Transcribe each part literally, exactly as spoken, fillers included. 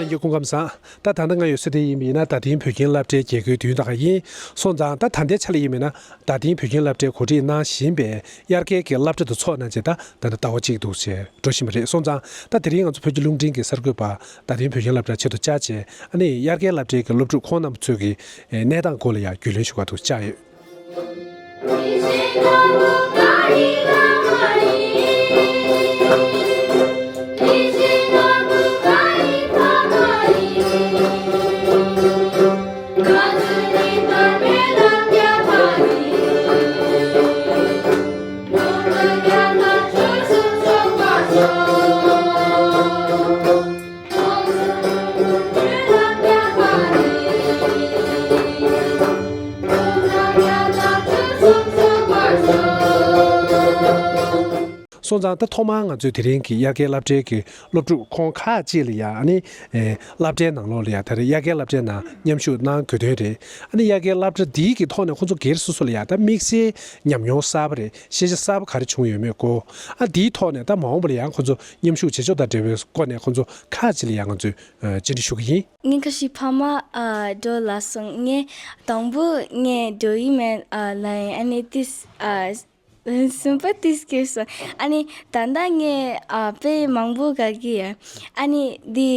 ལྷན་རྒྱས་སྐུ་ཁམས་བཟང་། ད་ད་ལྟ་ང་ཡོད་ས་དེ་ཡིན་པ་ཡིན་ན་རྡ་སྟེང་བོད་ཁྱིམ་སློབ་གྲྭའི་རྒྱལ་སྒོའི་མདུན་དེ་ག་ཡིན། སོང་ཙང་ད་ད་ལྟའི་ཆ་ལ་ཡིན་པ་ཡིན་ན་རྡ་སྟེང་བོད་ཁྱིམ་སློབ་གྲྭས་གོ་སྒྲིག་གནང་བཞིན་པའི་དབྱར་ཁའི་གི་སློབ་གྲྭ་དུ་ཚོགས་གནང་བྱས། ད་ད་ལྟ་ཟླ་བ་གཅིག་འདུག་བྱས་འགྲོ་བཞིན་པ་རེད། སོང་ཙང་ད་དེ་རིང་ང་ཚོ་བོད་ཀྱི་རླུང་འཕྲིན་གྱི་གསར་འགོད་པ་རྡ་སྟེང་བོད་ཁྱིམ་སློབ་གྲྭ་ཆེད་དུ་བཅར་བྱས། ཨ་ནི་དབྱར་ཁའི་སློབ་གྲྭའི་གི་སློབ་ཕྲུག་ཁོང་རྣམ་པ་ཚོའི་གི་གནས་སྟངས་སྐོར་ལ་ཡང་རྒྱུས་ལོན་ཞུ་ག་འདུག་བཅར་ཡོད། སོང་ཙང་ད་ཐོག་མར་ང་ཚོས་དེ་རིང་གི་དབྱར་ཁའི་སློབ་གྲྭའི་གི་སློབ་ཕྲུག་ཁོང་ཁག་ཅིག་ལ་ཡང་ཨ་ནི་ཨེ་སློབ་གྲྭའི་ནང་ལོགས་ལ་ཡང་ད་རེས་དབྱར་ཁའི་སློབ་གྲྭའི་ནང་མཉམ་ཞུགས་གནང་དགོས་དོན་རེད། ཨ་ནི་དབྱར་ཁའི་སློབ་གྲྭ་འདིའི་གི་ཐོག་ནས་ཁོང་ཚོ་སྒེར་སོ་སོ་ལ་ཡང་ད་དམིགས་བསལ་ཉམས་མྱོང་གསར་པ་རེད། ཤེས་བྱ་གསར་པ་ག་རེ་བྱུང་ཡོད་མེད་སྐོར། ཨ་འདིའི་ཐོག་ནས་ད་མ་འོངས་པ་ལ་ཡང་ཁོང་ཚོ་མཉམ་ཞུགས་བྱེད་ཕྱོགས་དང་འབྲེལ་བའི་སྐོར་ནས་ཁོང་ཚོ་ཁག་ཅིག་ལ་ཡང་ང་ཚོས་ཨ་བཅར་འདྲི་ཞུ་གི་ཡིན། ངས་ཁ་ཤས་ཕ་མ་ཨ་འགྲོ་ལ་སོང་། ངས་དང་པོ་ངས་འགྲོ་ཡི་མེད་ཨ་ལབ་ཡིན། ཨ་ནི་ཏིས་ཨ་གསུམ་པ་ཏིས་སྐྱེས་སོང་། ཨ་ནི་ད་ལྟ་ངས་ཨ་དཔེ་མང་པོ་དགའ་གི་ཡོད། ཨ་ནི་འདི་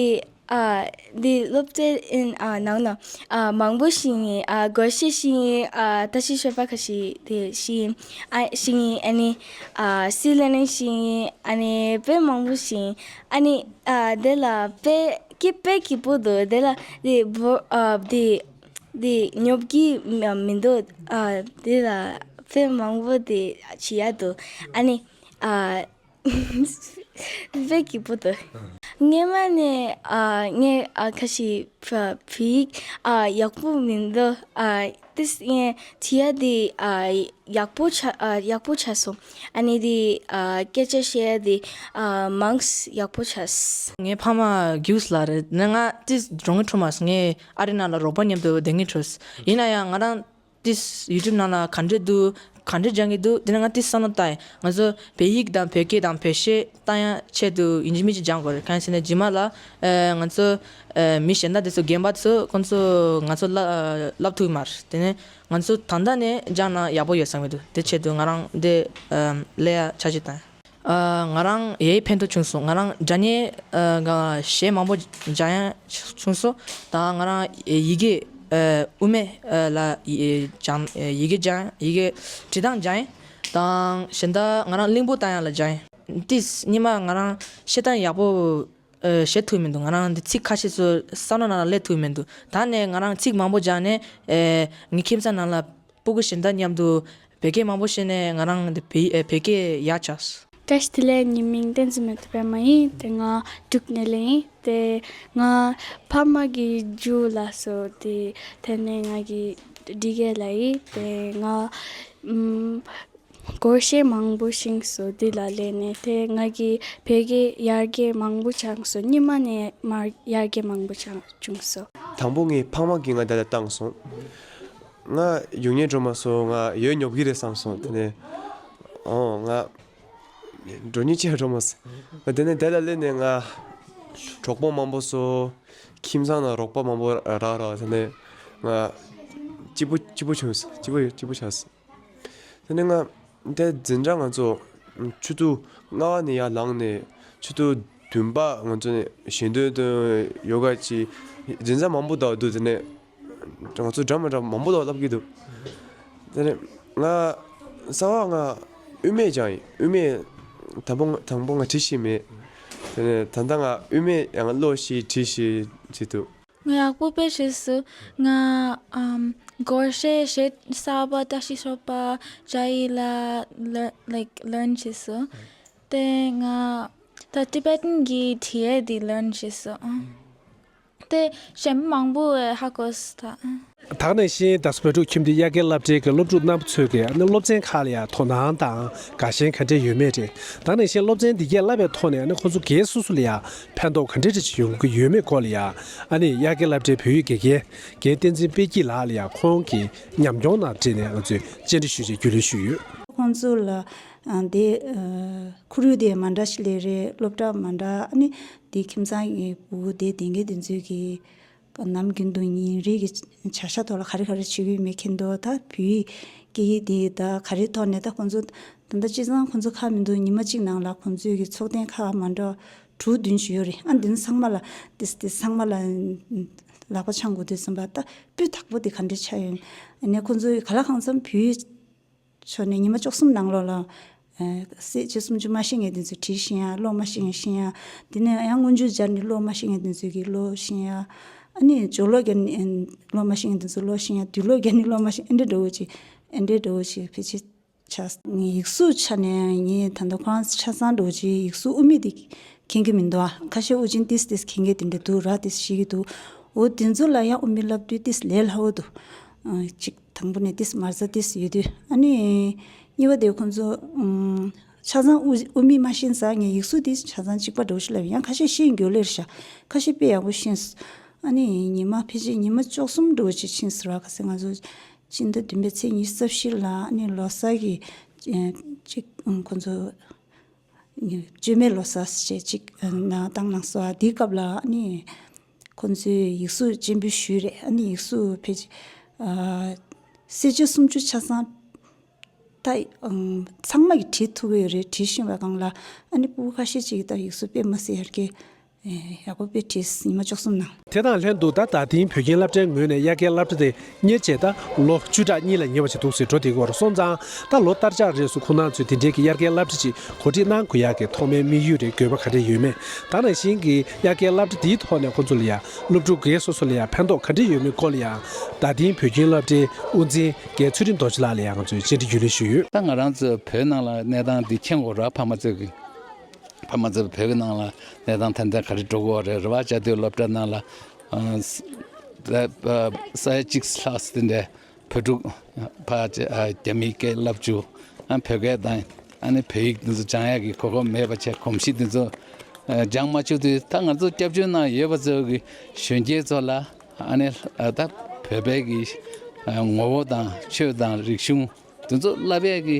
ཨ་འདི་སློབ་ཚན་ཨ་ནང་ན་ཨ་མང་པོ་ཤེས་ཡིན། ཨ་སྒོར་གཞས་ཤེས་ཡིན། ཨ་ལྟ་བཤལ་ཤོད་པ་ཁ་ཤས་དེ་ཤེས་ཡིན། ཨ་ཤེས་ཡིན། ཨ་ནི་ཨ་སི་ལེ་ནིང་ཤེས་ཡིན། ཨ་ནི་དཔེ་མང་པོ་ཤེས་ཡིན། ཨ་ནི་ཨ་དེ་ལ་དཔེ་སྐྱིད་དཔེ་སྐྱིད་པོ་འདུག། དེ་ལ་དེ་བོ་ཨ་དེ་དེ་ཉོབ་ཀྱི་མི་མི་འདུག། ཨ་དེ་ལ་དཔེ་མང་པོ་དེ་བྱེད་ཡ་འདུག། ཨ་ནི་ཨ་དཔེ་སྐྱིད་པོ་འདུག། སྔོན་མ་ནས་ཨ་ངས་ཨ་ཁ་ཤས་བོད་ཡིག་ཨ་ཡག་པོ་མི་འདུག། ཨ་ཏིས་ངས་བྱེད་ཡ་དེ་ཨ་ཡག་པོ་ཆགས། ཨ་ཡག་པོ་ཆགས་སོང་། ཨ་ནི་དེ་ཨ་སྐད་ཆ་བཤད་ཡ་དེ་ཨ་མང་ཡག་པོ་ཆགས། ངའི་ཕ་མ་རྒྱུགས་ལ་རེད་ན་ང་ཏིས་འགྲོ་ངེས་འཕྲོ་མ་སོང་། ངས་ཨ་རི་ནང་ལ་རོགས་པ་མཉམ་དུ་བསྡད་ངེས་འཕྲོས། ཡིན་ན་ཡང་ང་རང་ཏིས་ཡུ་ཊུབ་ནང་ལ་ག་འདྲས་འདུག། ག་འདྲས་སྦྱང་གི་འདུག། དེ་ནས་ང་ཏིས་བསམ་བློ་བཏང་ཡིན། ང་ཚོ་བོད་ཡིག་དང་བོད་སྐད་དང་བོད་གཞས་བཏང་ཡ་ཆེད་དུ་ཡིན་གཅིག་མིན་གཅིག་སྦྱང་དགོས་རེད། གང་ཡིན་ཟེར་ན་རྗེས་མ་ལ་ཨ་ང་ཚོ་ཨ་མི་གཞན་དག་དེ་ཚོ་རྒན་པ་ཚོ་ཁོང་ཚོ་ང་ཚོ་བསླབ་ཨ་བསླབ་ཐུབ་ཀྱི་མ་རེད། དེ་ནས་ང་ཚོ་ད་ལྟ་ནས་སྦྱངས་ན་ཡག་པོ་ཡོད་བསམ་གྱི་འདུག། དེ་ཆེད་དུ་ང་རང་འདི་ཨ་ལས་ཡ་ཆ་ཞིག་བཏང་ཡིན། ཨ་ང་རང་ཡའི་ཕན་ཐོགས་བྱུང་སོང་། ང་རང་སྒྲ་སྙན་ཨ་ག་གཞས་མང་པོ་སྦྱང་ཡ་བྱུང་སོང་། ད་ང་རང་ཡི་གེ་ཨ་དབུ་མེད་ཨ་ལ་ཡི་སྦྱང་ཡི་གེ་སྦྱང་ཡི་གེ་འབྲི་སྟངས་སྦྱང་ཡིན། དང་གཞན་དག་ང་རང་གླིང་བུ་བཏང་ཡ་ལ་སྦྱང་ཡིན། ཏིས་སྔོན་མ་ང་རང་བཤད་སྟངས་ཡག་པོ་ཨ་བཤད་ཐུབ་མི་འདུག། ང་རང་འདི་ཚིག་ཁ་ཤས་ཚོ་བསམ་བློ་ནང་ལ་སླེབས་ཐུབ་མི་འདུག། ད་ནས་ང་རང་ཚིག་མང་པོ་སྦྱངས་ནས་ཨ་ངའི་ཁྱིམ་ཚང་ནང་ལ་སྤུ་གུ་གཞན་དག་མཉམ་དུ་བོད་སྐད་མང་པོ་བཤད་ནས་ང་རང་འདི་བོད་ཨ་བོད་སྐད་ཡག་ཆགས། བཀྲ་ཤིས་བདེ་ལེགས། ངའི་མིང་བསྟན་འཛིན་མ་ཐུབ་པད་མ་ཡིན། དེ་ང་འབྲུག་ནས་སླེབས་ཡིན། དེ་ང་ཕ་མ་གིས་རྒྱུགས་ལ་སོང་། དེ་དེ་ནས་ང་གིས་འབྲི་གེ་ལ་ཡིན། དེ་ང་ཨམ་སྒོར་གཞས་མང་པོ་ཤེས་སོང་། འདི་ལ་སླེབས་ནས་དེ་ང་གི་བོད་སྐད་ཡར་རྒྱས་མང་པོ་བྱུང་སོང་། སྔོན་མ་ནས་མར་ཡར་རྒྱས་མང་པོ་བྱུང་བྱུང་སོང་། དང་པོ་ངའི་ཕ་མ་གིས་ང་འདི་ལ་བཏང་སོང་། ང་རྒྱུགས་མཁན་འགྲོ་མ་སོང་། ང་ཡོད་ཉོབ་གི་རེད་བསམ་སོང་། དེ་ནས་ཨོ་ང་འགྲོ་མཁན་ཅིག་འགྲོ་མ་སོང་། དེ་ནས་དེ་ལ་སླེབས་ནས་ང་གྲོགས་པོ་མང་པོ་བཟོས། ཁྱིམ་ཚང་ནང་རོགས་པ་མང་པོ་རག་རག། དེ་ནས་ང་སྐྱིད་པོ་སྐྱིད་པོ་བྱུང་སོང་། སྐྱིད་པོ་སྐྱིད་པོ་ཆགས་སོང་། དེ་ནས་ང་དེ་འཛིན་གྲྭ་ང་ཚོ་ཆུ་ཚོད་ལྔ་པ་ནས་ཡར་ལངས་ནས་ཆུ་ཚོད་བདུན་པ་ང་ཚོ་ནས་ཞལ་འདོན་དང་ཡོ་ག་བྱས། འཛིན་གྲྭ་མང་པོ་དང་འདུག། དེ་ནས་ང་ཚོ་འདྲ་མི་འདྲ་མང་པོ་དང་བསླབ་ཀྱི་འདུག། དེ་ནས་ང་གསར་པ་ང་དབུ་མེད་སྦྱངས་ཡིན། དབུ་མེད་དང་པོ་དང་པོ་ང་བྲིས་ཤེས་མེད། དེ་ནས་ད་ལྟ་ང་དབུ་མེད་ཡང་ཀློག་ཤེས་བྲིས་ཤེས་བྱེད་འདུག། ང་ཡག་པོ་དཔེ་བྱས་སོང་། ང་ཨམ་སྒོར་གཞས་གཞས་གསར་པ་བཀྲ་ཤིས་ཤོད་པ་ཇ་ཡི་ལ་ལར་ལའིཀ་ལརན་བྱས་སོང་། དེ་ང་ད་ཊི་བེ་ཊན་གྱི་བྲིས་ཡས་དེ་ལརན་བྱས་སོང་། དེ་གཞན་མང་པོ་ཧ་གོ་སོང་ད། ད་ག་ནང་བཞིན་ད་སོ་བོད་ཕྲུག་ཁྱིམ་སྡེ་དབྱར་ཁའི་སློབ་གྲྭའི་གི་སློབ་ཕྲུག་རྣམ་པ་ཚོས་ཀྱི་ཨ་ནི་སློབ་ཚན་ཁག་ལ་ཡང་དོ་སྣང་དང་དགའ་ཞེན་ག་འདྲས་ཡོད་མེད་རེད། ད་ག་ནང་བཞིན་སློབ་ཚན་འདི་གས་བསླབ་པའི་ཐོག་ནས་ཨ་ནི་ཁོང་ཚོ་སྒེར་སོ་སོ་ལ་ཡང་ཕན་ཐོགས་ག་འདྲས་འདྲས་ཅིག་ཡོང་གི་ཡོད་མེད་སྐོར་ལ་ཡང་ཨ་ནི་དབྱར་ཁའི་སློབ་གྲྭའི་བོད་ཡིག་དགེ་རྒན་རྒན་བསྟན་འཛིན་དཔལ་སྐྱིད་ལགས་ལ་ཡང་ཁོང་གི་ཉམས་མྱོང་དང་འབྲེལ་ནས་ང་ཚོས་བཅར་འདྲི་ཞུས་རྗེས་རྒྱུས་ལོན་ཞུས་ཡོད། ཁོང་ཚོ་ལ་ ཨ་དེ་ཨ་ཁོར་ཡུག་དེ་མ་འདྲ་ཞིག་ལས་རེད། སློབ་གྲྭ་མ་འདྲ། ཨ་ནི་དེ་ཁྱིམ་ཚང་གི་བུ་དེ་དེང་གི་དེ་ཚོའི་གི་ནམ་རྒྱུན་དུ་ཉིན་རེ་གི་བྱ་བཞག་ཐོག་ལ་ག་རེ་ག་རེ་བྱེད་ཀྱི་ཡོད་མེད་མཁྱེན་འདུག་ད་བོད་ཡིག་སྐད་ཡིག་དེ་ད་ག་རེ་ཐོག་ནས། ད་ཁོང་ཚོ་ད་ལྟ་སྤྱི་བཏང་ཁོང་ཚོ་ཁག་མི་འདུག་ཉི་མ་གཅིག་ནང་ལ་ཁོང་ཚོའི་གི་ཚོགས་ཐེངས་ཁག་མ་འདྲ་དྲུག་བདུན་ཞིག་ཡོད་རེད། ཨ་འདི་ཚང་མ་ལ་ཏིས་ཏིས་ཚང་མ་ལ་ལག་པ་འཆང་དགོས་དུས་ཙམ་པ། ད་སྤུས་དག་པོ་དེ་ག་འདྲ་ཆགས་ཡོད། ཨ་ནས་ཁོང་ཚོའི་ག་ལ་གང་འཚམ་བོད་ཡིག་ཕྱོགས་ནས་ཉི་མ་བཅུ་གསུམ་ནང་ལོགས་ལ་ཨ་གསལ་བྱེད་སུམ་ཅུ་མ་ཤེས་མཁན་དེ་ཚོ་བྲིས་ཤེས་ཡ། ཀློག་མ་ཤེས་མཁན་ཤེས་ཡ། དེ་ནས་ཡང་སྔོན་འཇུག་སྦྱར་ནས་ཀློག་མ་ཤེས་མཁན་དེ་ཚོ་གིས་ཀློག་ཤེས་ཡ། ཨ་ནི་སྦྱོར་ཀློག་སྦྱར་ནས་ཀློག་མ་ཤེས་མཁན་དེ་ཚོ་ཀློག་ཤེས་ཡ། དུས་ཀློག་སྦྱར་ནས་ཀློག་མ་ཤེས། ཨེ་འདྲ་འདྲ་བོ་ཅིག་ཨེ་འདྲ་འདྲ་བོ་ཅིག་ཕལ་ཆེར་ཆགས། ཡིག་གཟུགས་ཆ་ནས་ངས་ད་ལྟ་ཁོ་རང་ཆ་ཚང་འདྲ་བོ་ཅིག་ཡིག་གཟུགས་དབུ་མེད་དེ་མཁྱེན་གྱི་མི་འདུག་ཨ། ཁ་ཤས་དབུ་ཅན་ཏིས་ཏིས་མཁྱེན་མཁན་དེ་འདྲ་འདུག་ར། ཏིས་ཤེས་ཀྱི་འདུག་འོ་དེ་ཚོ་ལ་ཡང་དབུ་མེད་བསླབ་དུས་ཏིས་ལས་སླ་བོ་འདུག་ཨ་གཅིག་དང་པོ་ནས་ཏིས་མ་རྩ་ཏིས་ཡོད་དུས། ཨ་ནི་གཉིས་པ་དེ་ཁོང་ཚོ་ཨམ་ཆ་ཚང་དབུ་དབུ་མེད་མ་ཤེས་ས། ངས་ཡིག་གཟུགས་དེ་ཆ་ཚང་གཅིག་པ་འདྲ་བོ་ཞིག་ལབ། ཡང་ཁ་ཤས་ཤེས་མགྱོགས་ལེར་ཤག་ཁ་ཤས་དཔེ་ཡག་པོ་ཤེས་སོང་། ཨ་ནི་ཉི་མ་ཕལ་ཆེར་ཉི་མ་བཅུ་གསུམ་འདྲ་བོ་ཅིག་ཕྱིན་སོང་ར། ག་ཚོད་ང་ཚོ་སྤྱི་ཟླ་བདུན་པའི་ཚེས་ཉི་ཤུ་རྩ་བཞི་ལ་ཨ་ནི་ལོ་གསར་གྱི་ཨེ་གཅིག་ཨང་ཁོང་ཚོ་བཅོས་མའི་ལོ་གསར་ཞེས་གཅིག་ཨ་ནང་བཏང་གནང་སོང་། ཨ་དེའི་སྐབས་ལ་ཨ་ནི་ཁོང་ཚོས་ཡིག་གཟུགས་སྤྱན་འབུལ་ཞུས་རེད། ཨ་ནི་ཡིག་གཟུགས་ཕལ་ཆེར་ཨ་གསལ་བྱེད་སུམ་ཅུ་ཆ་ཚང་ད་ཨང་ཚང་མ་གིས་བྲིས་ཐུབ་ཀྱི་ཡོད་རེད། བྲིས་ཤེས་པ་སྒང་ལ་ཨ་ནི་སྤུ་གུ་ཁ་ཤས་ཅིག་གིས་ད་ཡིག་གཟུགས་དཔེ་མི་སྲིད་ཡར་རྒྱས་ཨེ་ཡག་པོ་དཔེ་བྲིས། ཉི་མ་བཅུ་གསུམ་ནང་། དེ་དང་ལྷན་དུ་ད་ད་ཐེངས་བོད་ཁྱིམ་སློབ་གྲྭའི་ངོས་ནས་དབྱར་ཁའི་སློབ་གྲྭ་དེ་གཉེར་བྱས་ད་ལོ་བཅུ་ཕྲག་གཉིས་ལས་ཉེ་བ་ཞིག་འདུག་ཟེར་འགྲོ་བསྡད་ཀྱི་ཡོད་རེད། སོང་ཙང་ད་ལོ་ལྟར་ཆགས་རེས་སུ་ཁོང་རྣམ་ཚོས་དེ་འབྲེལ་གྱི་དབྱར་ཁའི་སློབ་གྲྭ་ཅིག་གོ་སྒྲིག་གནང་དགོས་ཡག་གི་ཐོག་མའི་དམིགས་ཡུལ་རེད། དགོས་པ་ག་འདྲ་ཡོད་མེད། ད་ནང་བཞིན་གྱི་དབྱར་ཁའི་སློབ་གྲྭ་འདིའི་ཐོག་ནས་ཁོང་ཚོ་ལ་ཡང་སློབ་ཕྲུག་སྒེར་སོ་སོ་ལ་ཡང་ཕན་ཐོགས་ག་འདྲ་ཡོད་མེད་སྐོར་ལ་ཡང་ད་ཐེངས་བོད་ཁྱིམ་སློབ་གྲྭའི་དབུ་འཛིན་རྒན་ཚུལ་ཁྲིམས་རྡོ་རྗེ་ལགས་ལ་ཡང་ང་ཚོས་བཅར་འདྲི་རྒྱུས་ལོན་ཞུས་ཡོད། ད་ང་རང་ཚོ་བོད་ནང་ལ་གནས་སྟངས་འདི་མཁྱེན་དགོས་ར། ཕ་མ་ཚོས་ཀྱི་ཕ་མ་ཚོ་བོད་ཀྱི་ནང་ལ་གནས་སྟངས་ཏན་ཏན་ག་རེ་འགྲོ་གི་ཡོད་རེད། རེད་བ། བཅའ་སྡོད་སློབ་གྲྭ་ནང་ལ་ཨ་ས་ས་ཡ་གཅིག་ལྷག་ཙམ་དེ་འདྲའི་བོད་ཕྲུག་ཕ་རྒྱ་མིའི་སྐད་བསླབ་རྒྱུ། ཨ་བོད་སྐད་དང་ཨ་ནི་བོད་ཡིག་འདི་ཚོ་སྦྱང་ཡག་གི་གོ་སྐབས་མེད་པ་བྱས། གོམས་གཤིས་འདི་ཚོ་ཨ་སྦྱང་མ་བཅུག་དུས། ད་ང་ཚོ་སྐྱབས་བཅོལ་ནང་ཡོད་པ་ཚོ་གི་གཞོན་སྐྱེས་ཚོ་ལ་ཨ་ནི་ཨ་ད་བོད་པའི་གི་ཨ་ངོ་བོ་དང་ཆོས་དང་རིག་གཞུང་དེ་ཚོ་བསླབ་ཡས་ཀྱི་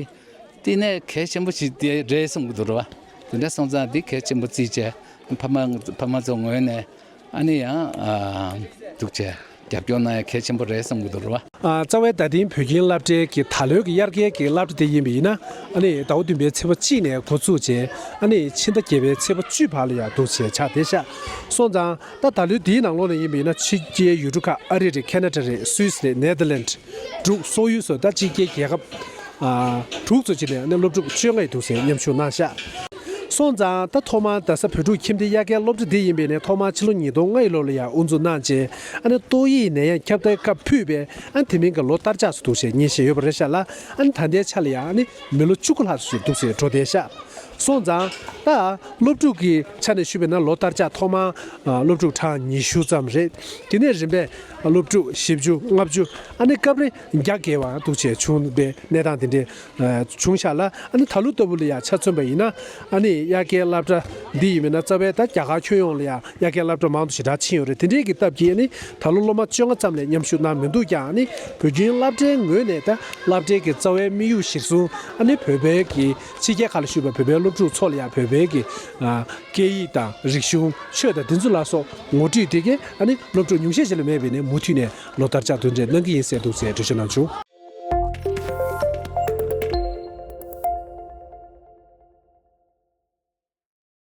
བསྟི་གནས་གལ་ཆེན་པོ་ཞིག་དེ་རེད་བསམ་གྱི་འདུག་རེད་བ། དེ་འདྲ་སོང་ཙང་འདི་གལ་ཆེན་པོ་བརྩིས་བྱས། ཕ་མ་ཕ་མ་ཚོ་ངོས་ནས་ཨ་ནི་ཡང་ཨ་འདུག་བྱས་རྒྱབ་སྐྱོར་གནང་ཡ་གལ་ཆེན་པོ་རེད་བསམ་གྱི་འདུག་རེད་བ། ཨ་རྩ་བའི་ད་ཐེངས་བོད་ཁྱིམ་སློབ་གྲྭའི་གི་ད་ལོའི་གི་དབྱར་ཁའི་གི་སློབ་གྲྭ་དེ་ཡིན་པ་ཡིན་ན། ཨ་ནི་ཟླ་བ་བདུན་པའི་ཚེས་པ་གཅིག་ནས་འགོ་ཚུགས་བྱས། ཨ་ནི་ཕྱི་ཟླ་བརྒྱད་པའི་ཚེས་པ་བཅུ་བར་ལ་ཡང་འདུག་བྱས་ཆགས་བསྡད་ཤག་སོང་ཙང་ད་ད་ལོའི་འདིའི་ནང་ལོགས་ནས་ཡིན་པ་ཡིན་ན་ཕྱི་རྒྱལ་ཡུལ་གྲུ་ཁག་ཨ་རི་རེད། ཁེ་ན་ཌ་རེད། སུད་སི་རེད། ནེ་དར་ལེནཌ། འབྲུག་སོག་ཡུལ་སོགས་ད་ཕྱི་རྒྱལ་རྒྱལ་ཁབ་ཨ་དྲུག་ཙམ་ཅིག་ནས་ཨ་ནི་སློབ་ཕྲུག་བཅོ་ལྔ་ཡིས་འདུག་ཟེར་མཉམ་ཞུགས་གནང་ཤག་སོང་ཙང་ད་ཐོག་མར་རྡ་ས་བོད་ཕྲུག་ཁྱིམ་སྡེའི་དབྱར་ཁའི་སློབ་གྲྭ་འདི་ཡིན་པས་ནས་ཐོག་མར་ཕྱི་ལོ་ཉིས་སྟོང་ལྔ་ཡི་ལོ་ལ་ཡང་དབུ་འཛུགས་གནང་རྗེས། ཨ་ནི་ཏོག་དབྱིབས་ནད་ཡམས་ཁྱབ་གདལ་སྐབས་ཕུད་པའི་ཨ་ནི་དེ་མིན་གྱི་ལོ་ལྟར་ཆགས་སུ་འདུག་ཟེར་ངེས་བཞིན་ཡོད་པ་རེད་ཤག་ལ། ཨ་ནི་ད་ལྟའི་ཆ་ལ་ཡང་ཨ་ནི་མི་ལོ་བཅུ་དགུ་ལྷག་ཙམ་ཞིག་འདུག་ཟེར་འགྲོ་བསྡད་ཤག་སོང་ཙང་ད་སློབ་ཕྲུག་གི་ཆ་ནས་ཞུས་པ་ཡིན་ན་ལོ་ལྟར་ཆགས་ཐོག་མར་ཨ་སློབ་ཕྲུག་གྲངས་ཉི་ཤུ་ཙམ་རེད། དེ་ནས་རིམ་པས་སློབ་ཕྲུག་བཞི་བཅུ་ལྔ་བཅུ། ཨ་ནི་སྐབས་རེ་བརྒྱ་བརྒལ་བ་འདུག་བྱས་བྱུང་བའི་གནས་སྟངས་དེ་འདྲའི་ཨ་བྱུང་ཤག་ལ། ཨ་ནི་ད་ལོ་ལྟ་བུ་ལ་ཡང་ཆ་མཚོན་པ་ཡིན་ན། ཨ་ནི་དབྱར་ཁའི་སློབ་གྲྭ་འདི་ཡིན་མིན་ན་རྩ་བའི་ད་རྒྱ་གར་ཁྱོན་ཡོངས་ལ་ཡང་དབྱར་ཁའི་སློབ་གྲྭ་མང་དུ་ཞེ་དྲག་ཕྱིན་ཡོད་རེད། དེ་འདྲའི་གི་སྟབས་ཀྱིས་ཨ་ནི་ད་ལོ་སློབ་མ་བཅོ་ལྔ་ཙམ་ལས་མཉམ་ཞུགས་གནང་མི་འདུག་ཀྱང་། ཨ་ནི་བོད་ཁྱིམ་སློབ་གྲྭའི་ངོས་ནས་ད་སློབ་གྲྭའི་གི་རྩ་བའི་དམིགས་ཡུལ་གཞིར་བཟུང་། ཨ་ནི་བོད་པའི་གི་ཕྱི་རྒྱལ་ཁག་ལ་བཞུགས་པའི་བོད་པའི་སློབ་ཕྲུག་ཚོ་ལ་ཡང་བོད་པའི་གི་ཨ་སྐད་ཡིག་དང་རིག་གཞུང་ཆོས་དང་དེ་ཚོ་ལ་སོགས་ངོ་སྤྲོད་དེ་གས་ཨ་ནི་སློབ་ཕྲུག་ཉུང་ཤས་ཤིག་ལས་མེད་པས་ནས་མུ་མཐུད་ནས་ལོ་ལྟར་ཆགས་དོན་འགྲེལ་གནང་གི་ཡིན་ཟེར་འདུག་ཟེར་འགྲེལ་བརྗོད་གནང་བྱུང་།